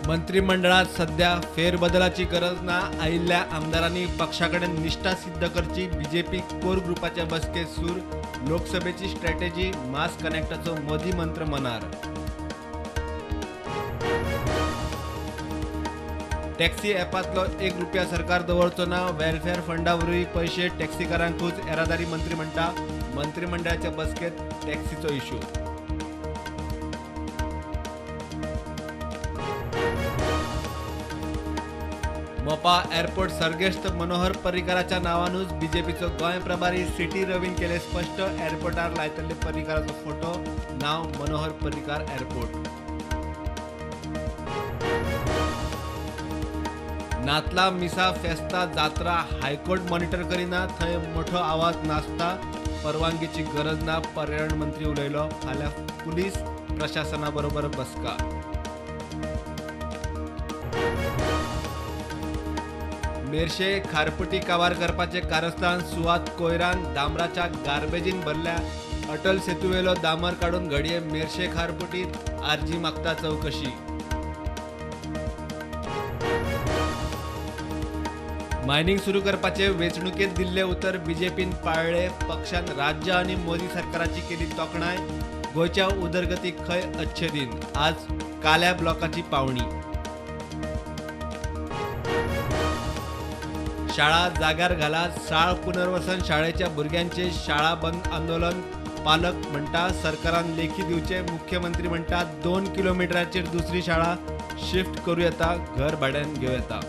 मंत्रिमंडळात सध्या फेरबदलाची गरज ना, आयिल्ल्या आमदारांनी पक्षा कडेन निश्ठा सिद्ध करची. बीजेपी कोर ग्रुपाच्या बसकेत सूर. लोकसभेची स्ट्रॅटेजी, मास कनेक्टाचो मोदी मंत्र मनार. टॅक्सी ॲपांतलो एक रुपया सरकार दवरचो ना, वेलफेअर फंडा वरवीं पयशे टॅक्सीकारांकूच, येरादारी मंत्री म्हणटा. मंत्रिमंडळाच्या बसकेत टॅक्सीचो इश्यू. मोपा एअरपोर्ट सर्गेस्त मनोहर पर्रीकाराच्या नांवानूच बीजेपीचो गोंय प्रभारी सिटी रवीन केले स्पश्ट. एअरपोर्टार लायतले पर्रीकाराचो फोटो, नांव मनोहर पर्रीकार एअरपोर्ट. नातला मिसा फेस्ता जात्रा हायकोर्ट मॉनिटर करिना, थंय मोठो आवाज नासता, परवानगीची गरज ना, पर्यावरण मंत्री उलयलो. फाल्यां पुलीस प्रशासना बरोबर बसका. मेरशे खारपुटी काबार करपाचे कारस्थान, सुवात कोयरान डांबराच्या गार्बेजीन भरल्या. अटल सेतुवेलो डांबर काडून घडये मेरशे खारपुटीत आरजी मागता चवकशी. मायनिंग सुरू करपाचे वेंचणुकेत दिल्ले उतर बीजेपीन पाळ्ळे. पक्षान राज्य आनी मोदी सरकाराची केली तोखणाय. गोंयच्या उदरगतीक खंय अच्छे दिन, आज काल्या ब्लॉकाची पावणी. शाळा जाग्यार घाला, साळ पुनर्वसन शाळेच्या भुरग्यांचे शाळा बंद आंदोलन. पालक म्हणटा सरकारान लेखी दिवचे. मुख्यमंत्री म्हणटा 2 किलोमिटराचेर दुसरी शाळा शिफ्ट करूं येता, घर भाड्यान घेवं येता.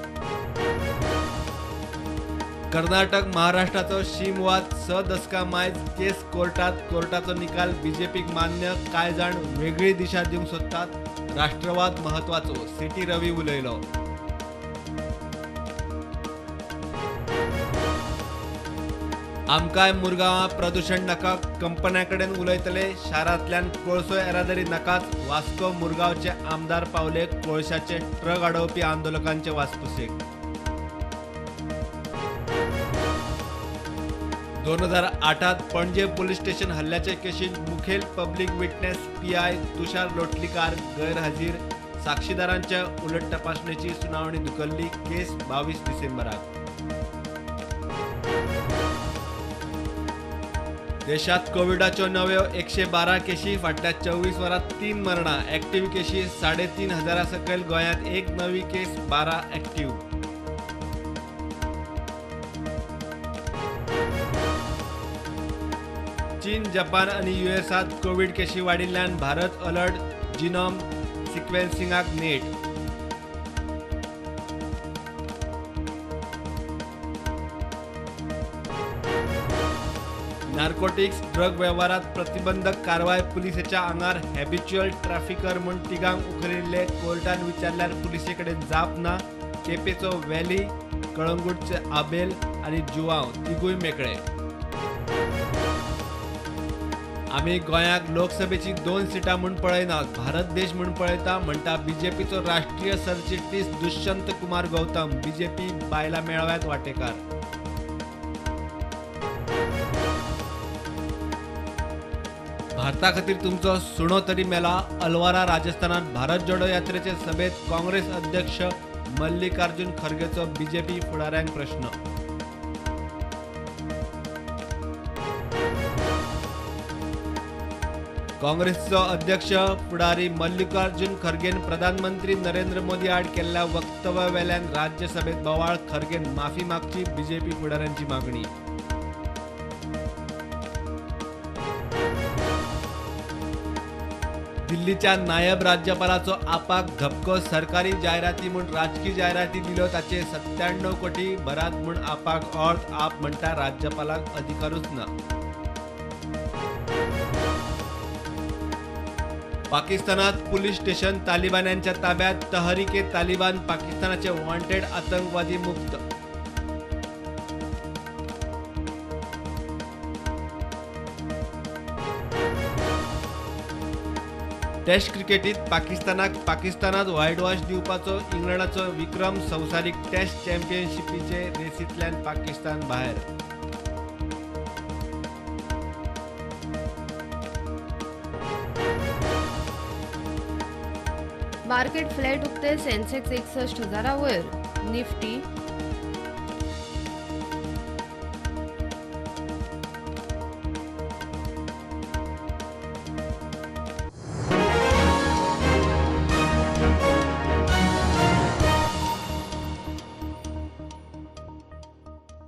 कर्नाटक महाराष्ट्राचो शीमवाद 6 दसकां मायज, केस कोर्टात. कोर्टाचो निकाल बीजेपीक मान्य. कांय जाण वेगळी दिशा दिवंक सोदतात, राष्ट्रवाद म्हत्वाचो, सिटी रवी उलयलो. आमकांय मुरगांवां प्रदूशण नाका, कंपन्यां कडेन उलयतले. शारांतल्यान कोळसो येरादारी नाकाच. वास्को मुरगांवचे आमदार पावले कोळशाचे ट्रक आडोवपी आंदोलकांचे वासपुसेक. 2008 पणजे पुलीस स्टेशन हल्ल्याचे केशींत मुखेल public witness PI Tushar Lotlikar गैरहाजीर. साक्षीदारांच्या उलट तपासणेची सुनावणी धुकल्ली. केस 22 डिसेंबराक. देशात कोविडाच्यो नव्यो 112 केशी, फाटल्या 24 वरांत 3 मरणां. ऍक्टिव्ह केशी 3500 सकयल. गोंयांत 1 नवी केस, 12 ऍक्टिव्ह. चीन, जपान आनी युएसांत कोविड केशी वाडिल्ल्यान भारत अलर्ट. जिनोम सिक्वेन्सिंगाक नेट. नार्कोटिक्स ड्रग वेव्हारात प्रतिबंधक कारवाय. पुलिसेच्या आंगार हॅबिच्युअल ट्रॅफिकर म्हूण तिगांक उखलिल्ले. कोर्टान विचारल्यार पुलिसे कडेन जाप ना. केपेचो वॅली, कळंगूटचे आबेल आनी जुआंव तिगूय मेकळे. आमी गोंयाक लोकसभेची 2 सिटां म्हूण पळयनात, भारत देश म्हूण पळयता, म्हणटा बीजेपीचो राष्ट्रीय सरचिटणीस दुष्यंत कुमार गौतम. बीजेपी बायलां मेळाव्यात वांटेकार. भारता खातीर तुमचो सुणो तरी मेला. अलवारा राजस्थानात भारत जोडो यात्रेचे सभेत काँग्रेस अध्यक्ष मल्लिकार्जुन खरगेचो बीजेपी फुडाऱ्यांक प्रश्न. काँग्रेसचो अध्यक्ष फुडारी मल्लिकार्जुन खरगेन प्रधानमंत्री नरेंद्र मोदी आड केल्ल्या वक्तव्यावेल्यान राज्यसभेत बोवाळ. खरगेन माफी मागची, बीजेपी फुडाऱ्यांची मागणी. दिल्लीच्या नायब राज्यपालाचो आपाक धपको. सरकारी जायराती म्हूण राजकी जायराती दिल्यो, ताचे 97 कोटी भरात म्हूण आपाक ऑर्द. आप म्हणटा राज्यपालाक अधिकारूच ना. पाकिस्तानात पुलीस स्टेशन तालिबान्यांच्या ताब्यात. तहरीके तालिबान पाकिस्तानाचे वॉन्टेड आतंकवादी मुक्त. टेस्ट क्रिकेटीत पाकिस्तानाक पाकिस्तानात व्हायटवॉश दिवपाचो इंग्लंडाचो विक्रम. संवसारीक टेस्ट चॅम्पियनशिपीचे रेसींतल्यान पाकिस्तान भायर. मार्केट फ्लॅट उक्ते, सेन्सेक्स 61,000 वयर, निफ्टी